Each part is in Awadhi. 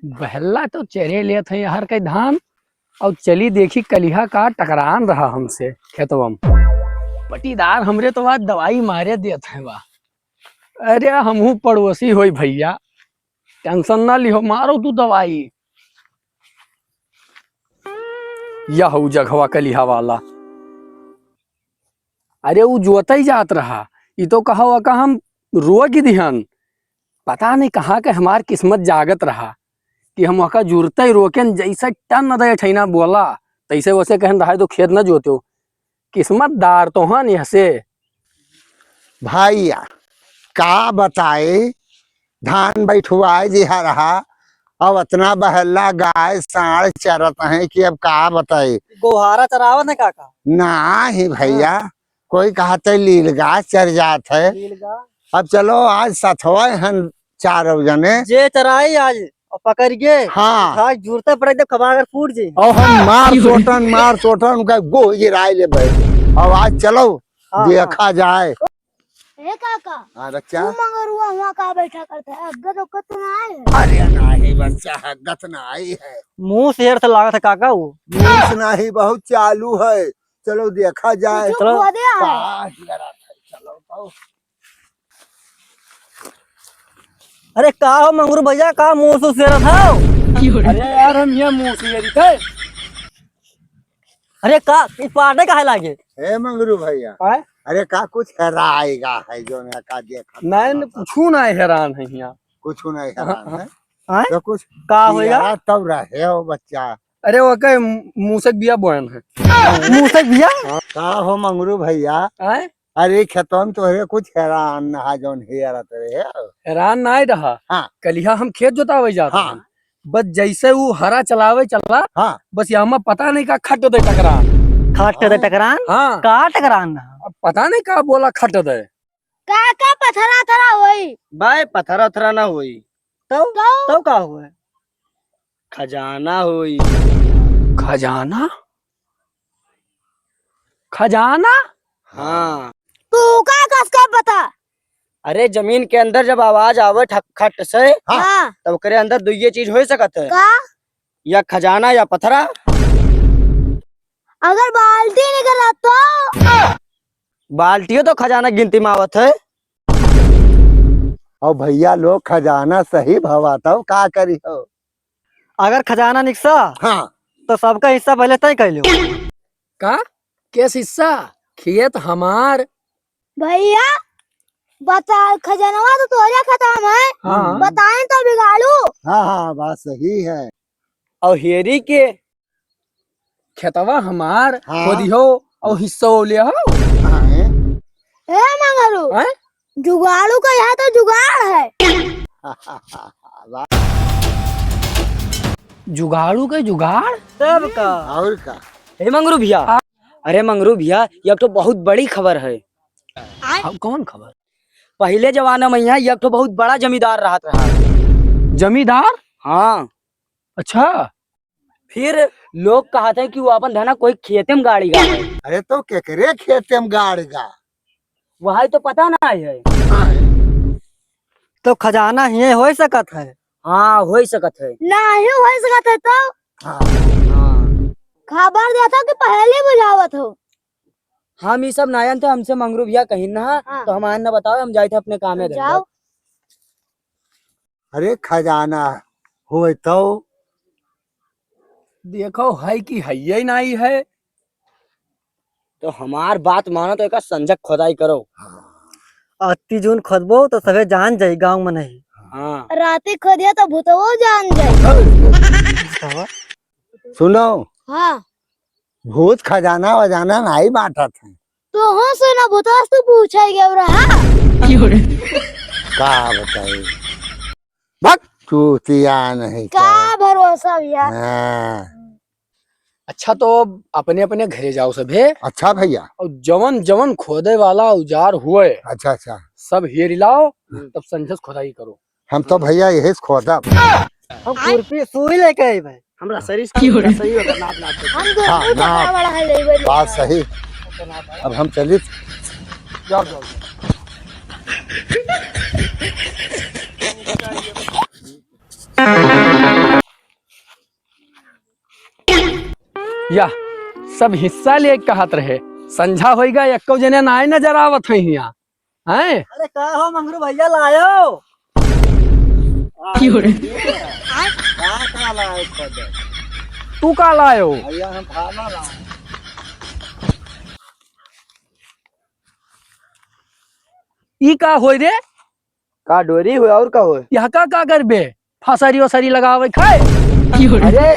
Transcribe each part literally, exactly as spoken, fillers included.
बहला तो चरे लेत है हर कई धान, और चली देखी कलिहा का टकरान रहा हमसे खेतवा में। पटीदार हमरे तो आज दवाई मारे देत है बा। अरे हमहू पड़ोसी होई भैया, tension ना लिहो, मारो तू दवाई। यह हऊ जगहवा कलिहा वाला। अरे ऊ जोतई जात रहा, ई तो कहा ओका हम रोक दिहन। पता नहीं कहाँ के हमार किस्मत जागत रहा कि हम ओका जुरते रोकेन, जैसे टन दे ठैना बोला, तैसे वैसे कहन रहा तो खेत न जोत्यो। किस्मतदार तो हन यहसे। भैया, का बताए, धान बैठुआए दिहा रहा, अब अतना बहला गाय साँड़ चरत हैं कि अब का बताए। गोहारा चरावत है काका? नाही भैया, हाँ। कोई कहत है लीलगा चर जात है। लीलगा। अब चलो आज सथवा हन चारों जने। जे चराई आज और पकड़ के हाँ। आज जुरते पड़े तो खबा अगर फूट जाए। और हम मार सोटन, मार सोटन उनका गोह गिराए ले भाई। अब आज चलो हाँ, देखा हाँ। जाए। ए काका, हाँ, बच्चा। तू मंगरुआ हुआ का बैठा करता है? अग्गत उग्गत तो ना आए है? अरे नाही बच्चा, अग्गत ना आई है। मुँह शेर से लागत है काका वो। मुँह से नाही, बहुत चालू है। चलो देखा जाए। कुछ चलो। खो दे आए। का हियरा था, चलो तो। अरे का हो मंगरू भैया, का मुँह से शेर था? अरे यार, हम यहाँ मुँह से शेर थे। अरे का, ई पाटे काहे लागे? हे मंगरू भैया। आय? अरे का कुछ हेराएगा है जो मैं का देखा नहीं, था? नहीं, कुछ ना हैरान है यहाँ। कुछ नहीं हैरान हाँ, है। आय? तो कुछ का होएगा? हेरा तब रहे हो बच्चा। अरे ओके, मूसक बिया बोयन है। मूसक बिया? हाँ, का हो मंगरू भैया? आय? अरे खेतवा में तोहरे कुछ हेरान नहा जौन हेरत रहे। हेरान नाय रहा। हाँ। कलिहा हम खेत जोतावे जात हाँ। रहन। बस जैसे ऊ हरा चलावे चला, हाँ। बस यहाँ में पता नहीं का खट दे टकरान। खट दे हाँ। टकरान? हाँ। का टकरान रहा? अब पता नहीं का बोला खट दे। का, का पथरा थरा होई? बाय पथरा थरा ना होई। तब? तब? तब का होई? खजाना होई। खजाना? खजाना? हाँ। तू का कस के पता? अरे, जमीन के अंदर जब आवाज आवे ठक-, खट से, हाँ। हाँ। तब ओकरे अंदर दुइये चीज हो सकत है। का? या खजाना या पथरा। अगर बाल्टी निकला तो? बाल्टियो तो खजाना गिनती में आवत है। और भैया लोग खजाना सही भवा तब का करी हो? अगर खजाना निकसा, हाँ। तो सबका हिस्सा पहले तय कर लो। का? केस हिस्सा? खेत हमार। भैया, बता, खजनवा तो तोरे खतवा में है। हाँ। बताएं तो बिगाड़ू। हाँ, हाँ, बात सही है। और हेरी के खेतवा हमार हाँ। खोदी हो और हिस्सा ले हो। हाँ, हैं? ए मंगरू, हैं? जुगाड़ू का यहाँ तो जुगाड़ है। जुगाड़ू का जुगाड़? तब का? और का? हे मंगरू भैया, अरे मंगरू भैया, ये एक ठो बहुत बड़ी खबर है। आय? हाँ, कौन खबर? पहले जमाना में यहाँ एक ठो बहुत बड़ा जमींदार रहत रहा। जमींदार? हाँ। अच्छा। फिर लोग कहत हैं कि वो अपन धना कोई खेते में गाड़ी गा है। अरे तो केकरे खेते में गाड़ी गा? वही तो पता ना है। तो खजाना हिये हो सकत है। हाँ, हो सकत है। नाही हो सकत है तो? हाँ। हाँ। खबर देता कि पहले बुझावत हो। हम ई सब ना जानते, हमसे मंगरू भैया कहीं ना, हाँ। तो हम आन ना बताओ, हम जाए थे अपने कामे धंधे। जाओ। अरे खजाना होए तो? देखो है कि हइये नाई है। तो हमार बात मानो तो एका संझक खोदाई करो। अति जून खोदबो तो सभे जान जाई गाँव में नहीं। हाँ। राती खोदिया तो भूतवो जान जाई। सुनो। हाँ। भूत खजाना वजाना नाई बांटत है। तो हो सुना भूतवा से तू पूछे गए रहा। का बताई? भक चूतिया नहीं का का। भरोसा भैया। हाँ। अच्छा, तो अब अपने अपने घरे जाओ सभे। अच्छा भैया। और जवन जवन खोदे वाला औजार हुए, अच्छा, अच्छा। सब हेरि लाओ, हम्म। तब संझस खोदाई करो। हम तो भैया यही से खोदब। हम खुरपी सुई लेके आई भाई। हमरा शरीर से की हो रहा? सही होता, नाप, नाप के। हम दोनों हाँ, नाप। बड़ा बड़ा है, लेबर। बात सही। अब हम चलित। जाओ, जाओ। क्या सब हिस्सा ले कहत रहे, संझा होइगा, एको जने नाय नजर आवत है हियाँ, हैं? अरे का हो मंगरू भैया लायो? क्यों रे? का, का लायो खुद? तू का लायो? भैया हम भाला लाए। ई का होय रे? का डोरी होय और का होय? यह का, का करबे? फसरी ओसरी लगावे खाए? अरे,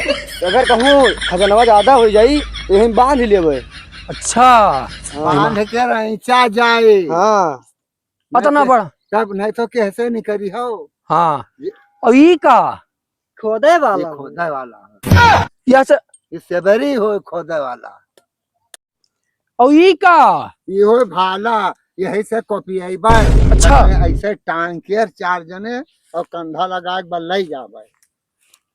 अगर कहूँ खजनवा ज्यादा हो जाई, तो यहीं बांध लेबे। अच्छा। हाँ। बांध के रैंचा जाए। हाँ। अतना नहीं तो बड़ा। तब नहीं तो कैसे निकरी हो? हाँ। ये और ई का? खोदे वाला ये हो। खोदे वाला है। यह से ये सेबरी हो खोदे वाला। और ई का? इहो भाला, यही से कोपियाइबे। अच्छा। ऐसे टांग के चार जने और कंधा लगा के बल्लई जाबे।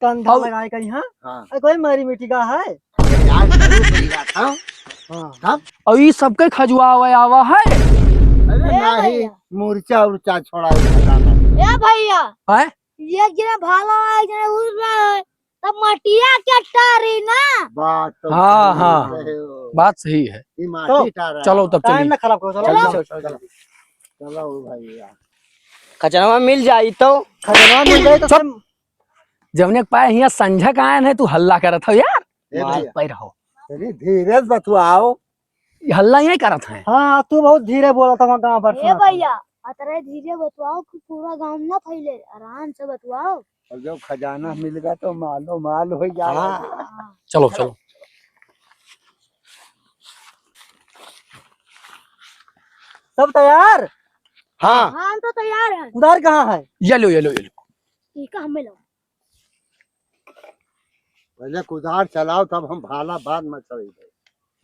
कंधा और लगाए कहीं, हाँ? हाँ। अरे कोई मरी मिट्टी का है? अरे यार, जरूर मिल जाता। हाँ। तब? और ई सबके खजुआवे आवा है? अरे ए नहीं, भैया। मुर्चा उर्चा छोड़ा। ए भैया। हैं? एक जने भाला है, एक जने उड़ रहा है, तब मटिया के टारी ना। बात तो हाँ, सही हाँ। कहे हो। बात सही है। ई माटी तो टारा चलो है। तब टाइम चली। ना खराब करो, चलो। चलो, चलो, चलो। चलो। चलो भैया। खजनवा मिल जाई तो। खजनवा मिल जाई तो चुप। सब जवने के पाए हियाँ संझा का आयन है, तू हल्ला करत हो यार। ए माल भैया। पैर हो। अरे धीरे से बतुआओ। ये हल्ला यहीं करत हैं। हाँ, तू बहुत धीरे बोला था वहाँ गाँव पर ए सुना था। भैया, अतरे धीरे बतुआओ कि पूरा गाँव ना फैले, आराम से बतुआओ। और जब खजाना मिल गया तो मालो माल हो जाएगा। हाँ। हाँ। चलो, चलो। सब तैयार? हाँ। हाँ, हम तो तैयार हैं। कुदार कहाँ है? ये लो, ये लो, ये लो। ठीक है, हमें लो। पहले कुदार चलाओ, तब हम भाला बाद में चलेंगे।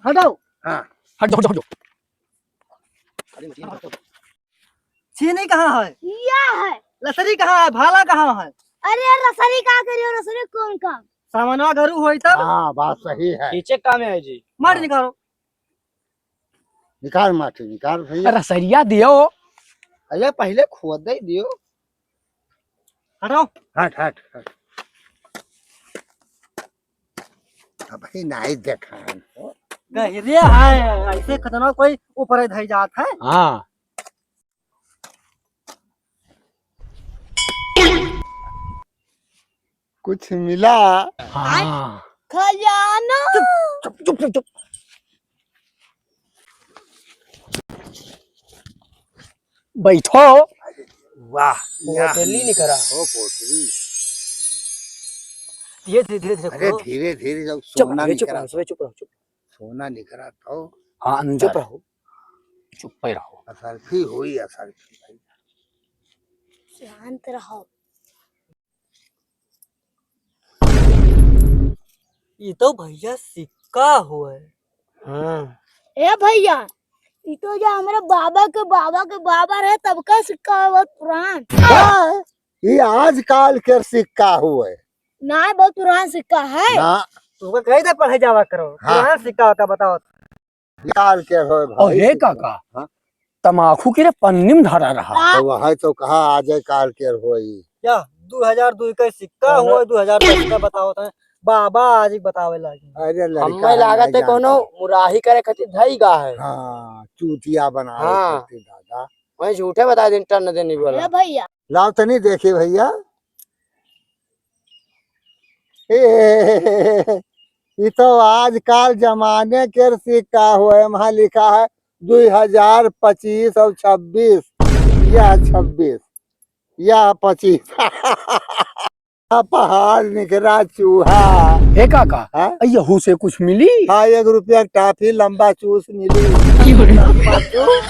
हटाओ। हाँ। हट जाओ, हट जाओ, हट जाओ। छीनी कहाँ है? यह है। लसरी कहाँ है? भाला कहाँ है? अरे लसरी का करियो, लसरी कौन काम? सामानवा घरू होई तब? हाँ, बात सही है। खींचे काम है जी। मार हाँ। निकालो। निकाल माटी, निकाल भैया। रसरिया दियो। अरे पहले खोद दे दियो। हटाओ। हट, हट, हट। अबही नाई देखान हो। गहिरे है, ऐसे खतरनाक कोई ऊपर धई जात है। हाँ। कुछ मिला? हाँ। खजाना। चुप, चुप, चुप, चुप। बैठो। वाह, पोटली निकरा। हो पोटली। ये धीरे, धीरे, धीरे अरे खोलो। धीरे, धीरे जब चुप सोना रहो, चुप निकरा। रहो, चुप रहो, चुप। सोना निकरा तो हाँ, अंदर। चुप रहो। चुप रहो। असरफी हुई, असरफी भाई। शांत रहो। ई तो भैया सिक्का होय। हाँ। ए भैया, ई तो जो हमरे बाबा के बाबा के बाबा रहे, तब का सिक्का है, बहुत पुरान। हाँ, ई आजकाल के सिक्का होय। ना, बहुत पुरान सिक्का है। ना। तुमको कही था पढ़े जावा करो, हाँ। पुरान सिक्का होता बताओ। काल के होय और भाई। हे काका, हाँ? तमाखू के रे पन्नी में धरा रहा। तो वह तो कहा आज काल के होई। क्या दो हज़ार दो का सिक्का हाँ। हुआ, दो हज़ार दस का बताओ तो बाबा आज ही बतावे लागे। अरे लड़का हमें है, लागत नहीं है कोनो जानता। मुराही करे खातिर धई गा है। हाँ, चूतिया बनावे हाँ। खातिर दादा। वही झूठे बता दिन टन देनी बोला। अरे भैया। लाओ तनी देखी भैया। ए, ई तो आजकाल जमाने के सिक्का होय, वहाँ लिखा है दो हज़ार पच्चीस और छब्बीस, या छब्बीस, या पच्चीस। पहाड़ निकरा चूहा। हे काका, हाँ? यहू से कुछ मिली? हाँ, एक रुपया के टाफी लंबा चूस मिली। लंबा चूस?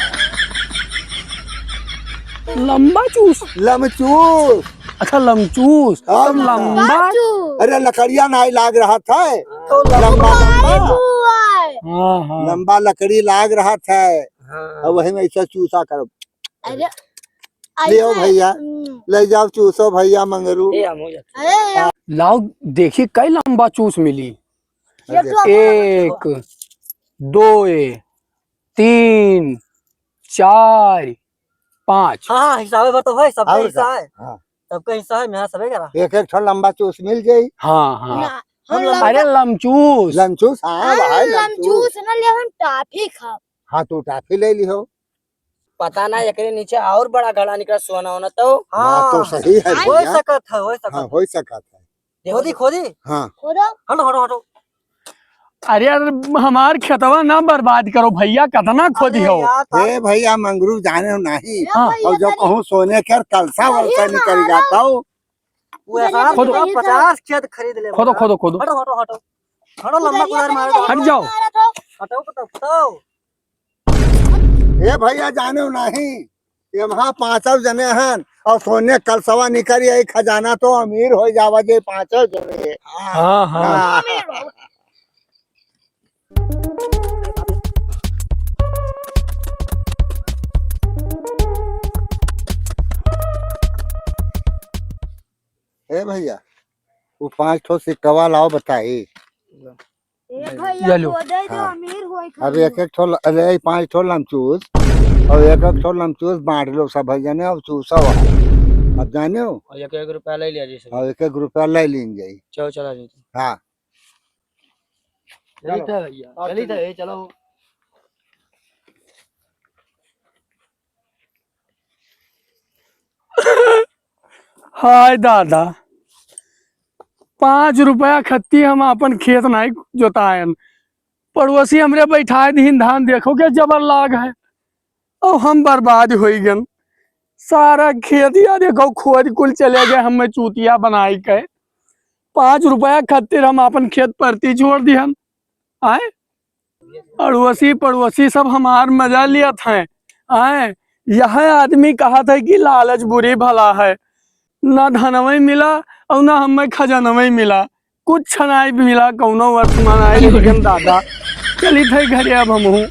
लंबा चूस? लमचूस। अच्छा, लमचूस। हाँ, तब लंबा। लमचूस। अरे, लकड़िया नाई लाग रहा था। तो लंबा, लंबा। हाँ, हाँ। लंबा लकड़ी लाग रहा था। हाँ। और वही में ऐसा चूसा करो। अरे, लियो ऐसा, भैया, हम्म। ले जाओ चूसो भैया मंगरू। ए, हम हो जाते। अरे, लाओ, देखी कई लंबा चूस मिली। ये तो एक, दो, तीन, चार, पाँच। हाँ, हाँ, हिसाबे भर तो है, सबका और हिस्सा का? है। हाँ। सबका हिस्सा है, मेरा सबे करा। एक एक ठो लंबा चूस मिल जाई। हाँ, हाँ। ना, हम लम- अरे लमचूस। लमचूस, हाँ हाँ, भाई, लमचूस। लमचूस ना ले, हम टाफी खाब। हाँ, तू टाफी ले लिहो। पता ना एकरे नीचे और बड़ा घड़ा निकला सोना होना तो। हाँ, तो हाँ। सही है हो भैया। सकत है, हो सकत हाँ, है। हो सकत है। देखो, खोदी, देखो। खोदी। हाँ। खोदो। हटो, हटो, हटो। अरे यार, हमार खेतवा ना बर्बाद करो भैया, कतना खोदी अरे हो। यार, हे भैया, मंगरू जाने हो नहीं। हाँ। और जो कहूँ सोने के कलसा वलसा निकल जाता हो। वो ऐसा खोदो। पचास खेत खरीद ले खोदो, भैया। खोदो, खोदो। हटो, हटो, हटो। हटो, लंबा कुदार मारो। हट जाओ। हटो, हटो, हटो। ए भैया, जाने हो नहीं, ये वहाँ पाँचों जने हन और सोने कलसवा निकल आई खजाना तो अमीर हो जावा जे पाँचों जने। हाँ, हाँ। हाँ। ए भैया, वो पाँच ठो सिक्कवा लाओ बताई। ए भैया, या लो। वो दे दो, हाँ। अमीर होई अब खाली। एक एक ठो ल-, अरे, ई पाँच ठो लमचूस और एक एक ठो लमचूस बाँट लो सब जने, अब चूसा हुआ। अब जाने हो? और एक एक रुपया ले लिया जी सब। और एक एक रुपया ले लीन जाई। चलो, चला जाई। हाँ। चलित है भैया, चलित है, चलो। हाय दादा, पाँच रुपया खत्ती हम आपन खेत नाई जोतायन, पड़ोसी हमरे बैठाए दीन धान, देखो के जबर लाग है। अब हम बर्बाद होई गन, सारा खेतिया देखो खोद कुल चले गए, हमें चूतिया बनाई के। पाँच रुपया खातिर हम आपन खेत परती छोड़ दिहन। आए, अड़ोसी पड़ोसी सब हमार मजा लियत हैं। आए, यह आदमी कहत है कि लालच बुरी भला है, ना धनवई मिला और ना हमें खजनवई मिला, कुछ नाई मिला, कौनो वर्तमान आए, लेकिन दादा, चलित है घरे अब हमहूँ।